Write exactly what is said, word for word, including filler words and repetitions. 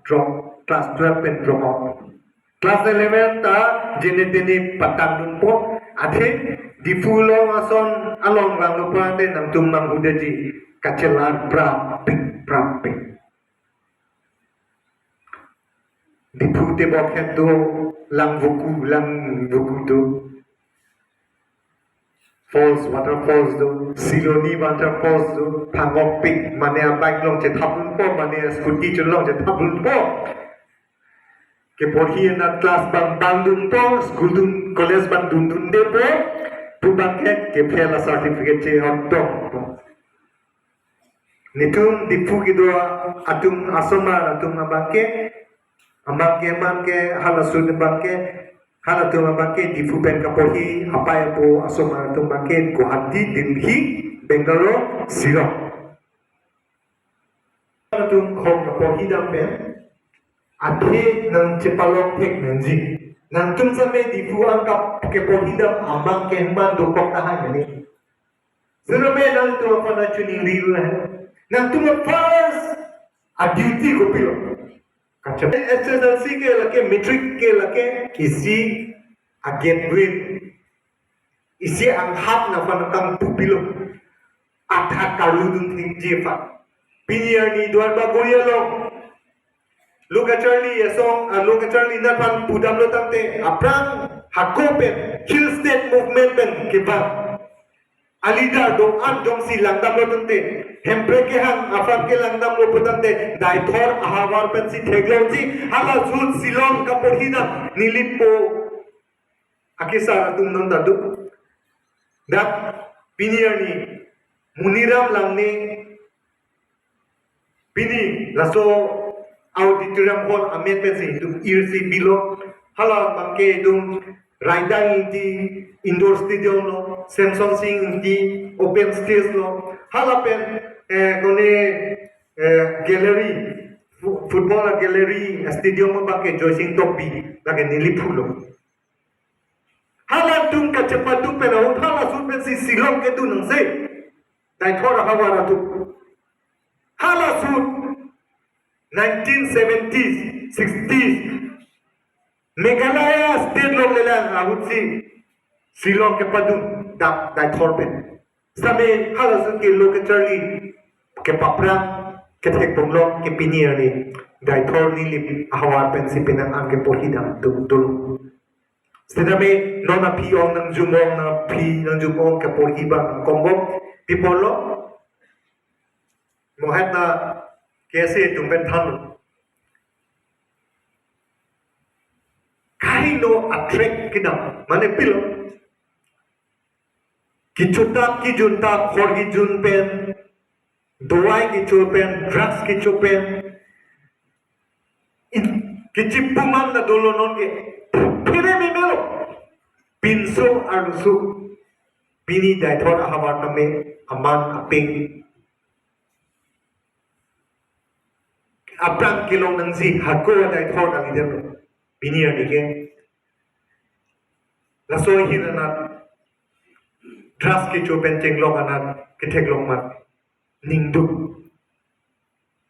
drop, class twelve pen drop out. Class eleven ta jene tene patang dunpo, athe Diphu along ason along vanglo pura te nangtum manghudeji, kachelar prapik prapik. Diphu te bokhet do, Langvoku, Langvoku do. Falls, waterfalls do, Siloni waterfalls do, Phangokpik, mane abike along chethap dunpo, mane scooty chun along chethap dunpo. Keporhi anat class bang bang dunpo, school dun, college bang dun dundepo, pu abangke ke-fail a-certificate che-ot dongpo. Netum Diphu kedo atum asomar atum abangke, abangke manke halaso abangke, halatum abangke Diphu pen kaporhi apei apo asomar atum abangke Guwahati, Delhi, Bangalore, Shillong. Halatum khom kaporhi dam pen athe nangchepalong thek nangji. Nangtum same Diphu angkap keporhi dam amang kehman dokok tahai mene. Sirame nangtum aphan achuning riu hai. Nangtum first a-duty kopilo? Kachap. S S L C ke lake, matric ke lake, isi a-gate win. Isi anghat nangphan kangpu pilo. Atha kalu dun thingji aphan. Pini arni Duar Bagori along lo kacharli asong, ah, lo kacharli natphan pudamlo tangte, aphrang hako pen, Hill State Movement pen kevang a-leader do-an jongsi langdamlo tangte, Hemprek kehang aphan ke langdamlo pu tangte, Deithor ahavar pensi theklongji, hala ahut Shillong kaporhi dam nelipo akesar atum non ta do. Dak pini arni Muniram Langne pini laso auditorium hall amen pensi itum irsi bilo. Hala abangke itum Raidang Ingti indoor stadium lo, Semsonsing Ingti open stage lo, hala pen, eh, kone, eh, gallery, fu-, football gallery, stadium abangke Joysing Tokbi lake neli phulo. Halatum kachepatu pen ahut hala ahut pensi Shillong kedo nangji. Deithor ahavar atum. Hala ahut nineteen seventies, sixties, Meghalaya state along lelang ahutsi Shillong kepadun dak Deithor pen. Same hala ahut ke lo kacharli kepaphrang kethek ponlong ke pini arni Deithor Nilip ahavar pensi penang an keporhi dam dun dolo. Sitame non aphi ong nangjum ong, non aphi nangjum ong keporhi abang kongkong pi apotlo. Mohet na K S A atum pen than. Kaheno a-track kedam, mane pilo. Kechotap kejuntap, khor kejun pen, dawai kecho pen, drugs kecho pen, in, kechipuman na dolo non ke. Phere memelo. Pinso arloso. Pini Deithor ahavar tame aman apeng aphrang kelong nangji hako Deithor kalidet lo. Pini arni ke laso ahir anat drugs kecho pen chenglok anat ketheklong mat ningduk